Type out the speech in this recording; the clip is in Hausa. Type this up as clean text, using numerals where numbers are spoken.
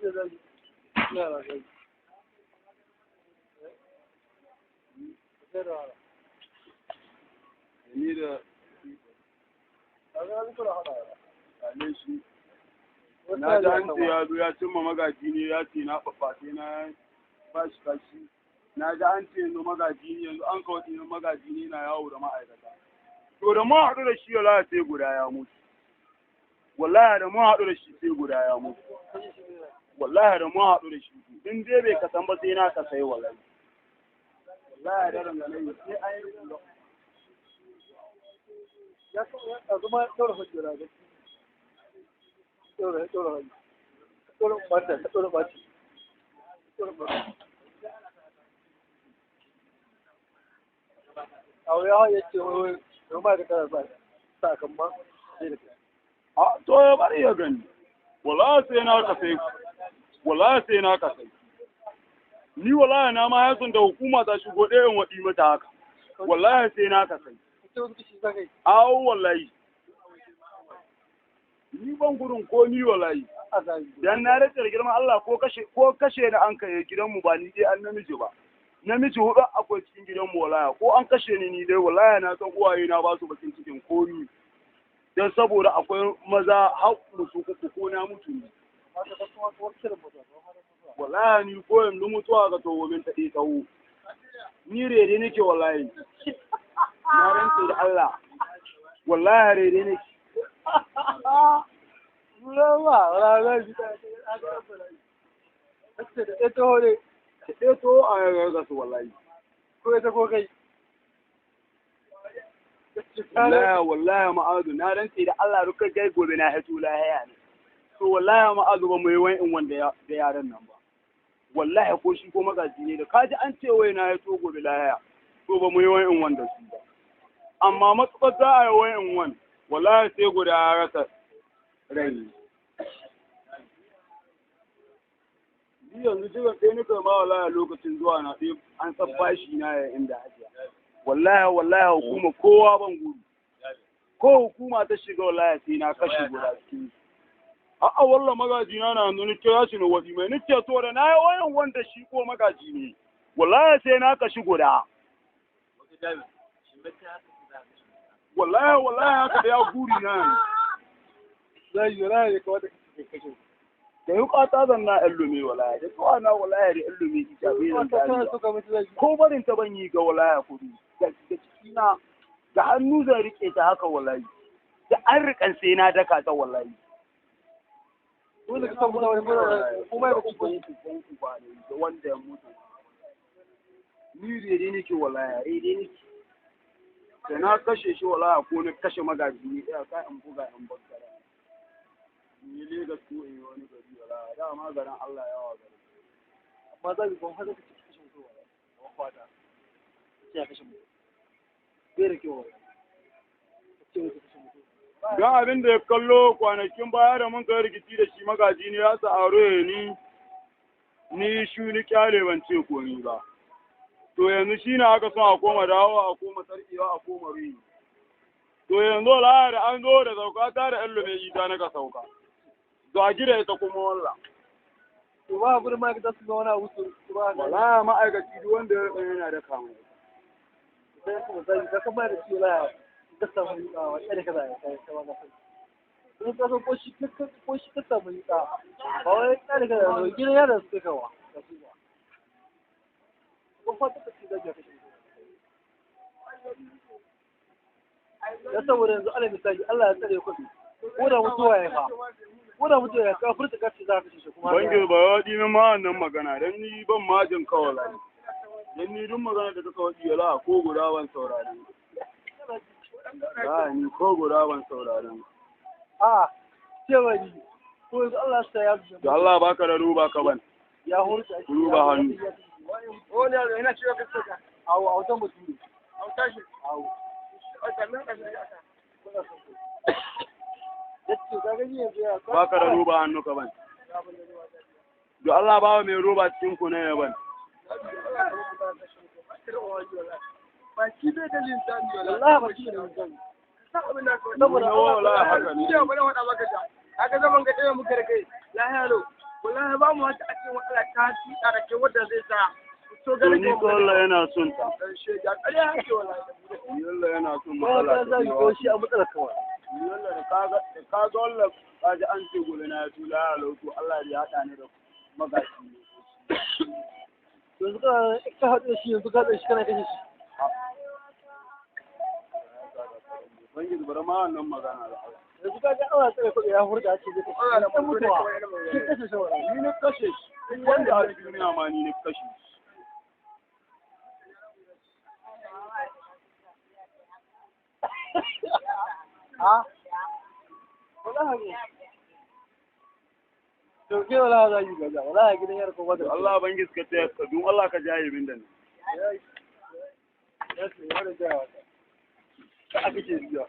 Da zai yara zai Ni da ale shi. Na ji an ce ya zo ya cimma magaji ne, ya ce na ɓaɓɓace na ba shi kashi. Na ji an ce yanzu magaji ne, yanzu an kawo yanzu magaji ne na yawo da ma'aikata. To da mun haɗu da shi wallahi sai guda ya mutu. Wallahi da mun haɗu da shi sai guda ya mutu. Wallahi da mun haɗu da shi, in dai bai kasan ba sai na kasai wallahi. Wallahi da rangane sai an yi kula. Ya zama ɗaura hujjara da ɗaura ɗaura hujja ɗaura ɓata ɗaura ɓaci ɗaura ɓaci. A ya ya ce wai wai ba ka tara ba sakamma sai da kai. A to ya bari ya gani. Wallahi sai na kasai. Wallahi sai na kasai. Ni wallahi na ma yasun da hukuma ta shigo ɗaya in waɗi mata haka. Wallahi sai na kasai. Ita wasu kishi za ka yi. Awo wallahi. Ni ban gudun ko ni wallahi. A zagi. Dan na rantsa da girman Allah, ko kashe ni an kai gidanmu ba ni dai an namiji ba. Namiji hudu akwai cikin gidanmu wallahi, ko an kashe ni, ni dai wallahi na san uwaye na ba su bakin cikin komi. Dan saboda akwai maza har su uku, ko na mutu ne. Amma ka san kuma kuma kiran mutuwa kuma har mutuwa. Wallahi ni ko yanzu mutuwa ga to min ta ɗaya tsawo. Ni rere nake wallahi. Na rantse da Allah. Wallahi rere nake. Lura ba, wala zai ta ce da ita hore. Ta ɗaya tsawo a ga su wallahi. Ko ita ko kai. Wallahi wallahi ma'azu, na rantse da Allah, duka kai gobe na hito lahiya ne. To wallahi ma'azu, ba mu yi wani wanda da yaran nan ba. Wallahi ko shi ko magaji ne, da kaji an ce wai na hito gobe lahiya. To ba mu yi wani wanda su ba. Amma matuƙar za a yi wani wani, wallahi sai guda ya rasa rai. Ni yanzu jiran ɗaya nika ma wallahi lokacin zuwa na ɗaya an san bashi na ya inda hajiya. Wallahi wallahi hukuma kowa ban gudu. Ko hukuma ta shiga wallahi sai na kashe guda cikin su. A'a wallah magaji na na yanzu ni kira shi na wadi mai ni ce to da na yi wayan wanda shi ko magaji ne. Wallahi sai na kashi guda. Wallahi wallahi haka da ya guri na yanzu. Zai yi wala ya kamata ka kashe. Da yuka ta zanna yan lume wallahi, da tsawa na wallahi da yan lume ita bai zan Wata tana tariya. suka mutu zai Ko barin ta ban yi ga wallahi kudu da ciki na da hannu zan rike ta haka wallahi. Da an rikan sai na daka ta wallahi. Dole ka san mutane wani kuma ya Uban kuka. uban uba ne da wanda ya mutu. Ni rere nake wallahi, rere nake. Da na kashe shi wallahi, ko na kashe magaji ne ɗaya ka in buga in bakkara. Ni Legas ko in yi wani gari wallahi, dama garin Allah yawa gari. Amma zai ban haka ka kashe mutu wala. Kamar kwata. Sai ya kashe mutu. Bai da kyau wala. Ce mutu kashe mutu. Don abin da ya kallo kwanakin baya da mun kai rikici da shi magaji ne ya sa aro ya ni ni shu ni kyale ban ce komi ba. To yanzu shi ne aka son a koma dawo a koma sarkewa a koma ruyi. To yanzu wallahi da an zo da sauka ta da yan lume ita na ka sauka. To a gida ita kuma wallah. To ba gurin ma'aikata su ga wani abu su ba ga. Wallahi ma'aikaci duk wanda ya rika yana da kama. Sai kuma zai ka kama da shi wala ka samu yuka wa tsare ka zai kai ka ba ka sai. Sun ka so ko shi ka samu yuka ba wai tsare ka zai gidan yaran su kawa ka su ba. Ko fata ka ci zai ka kashe mutu. Ya saboda yanzu alal misali Allah ya tsare kuɗi ko da mutuwa ya fa ko da mutuwa ya ka furta ka ce za ka kashe shi kuma Bangir ba ya waɗi min ma wannan magana don ni ban majin kawai. Don ni duk magana da duka waɗi yala ko guda ban saurare. Ba ni ko guda ban saurare. A cewa ni ko yanzu Allah ya sa ya Da Allah baka da ruba ka ban. ya hurta Ruba hannu. Wani yaro yana cewa ka saka. Awo a wajen mutum. An tashi. Awo. A sami ka saka. Kuna son ku yace ka gani yanzu ya Baka da roba hannu ka ban. Da Allah ba mai roba cikin ku ne ya ban. Baki bai da linzami wala. Wallahi baki bai da linzami. San abin da ka Saboda Wallahi haka ne. Ni da bana faɗa maka ta. Haka zaman ga ɗaya muka da kai. Lahiya lau. Wallahi ba mu wata a cikin matsala ta tsada da ke wadda zai sa to To ganin ni ko Allah yana son ta. Dan shege ƙarya hake wallahi. Ni Allah yana son Ba matsala ka ta zagi ko biyu. shi a matsalar kawai. Ni Allah da kaga Allah ka ji an ce gobe na ya tula ya lauto Allah ya haɗa ni da magaji ne. Yanzu ka haɗu da shi, yanzu ka haɗu da shi kana kashe shi. Ubangiji bari ma wannan magana da Allah. Yanzu ka ga ana tsare kuɗi ya hurga ce zai kashe Allah da shi. Mutuwa. mutuwa. Shi kashe shi wallahi. Ni na kashe shi. Duk wanda a duniya ma ni na kashe shi. Ha? Wallahi ne. To ke wallahi zagi gaza, wallahi gidan yar ko To wadda. Allah Ubangiji ka taya ka dun Allah ka jaye min da ni. Ya ce wani jawa. Ka aka ce biya.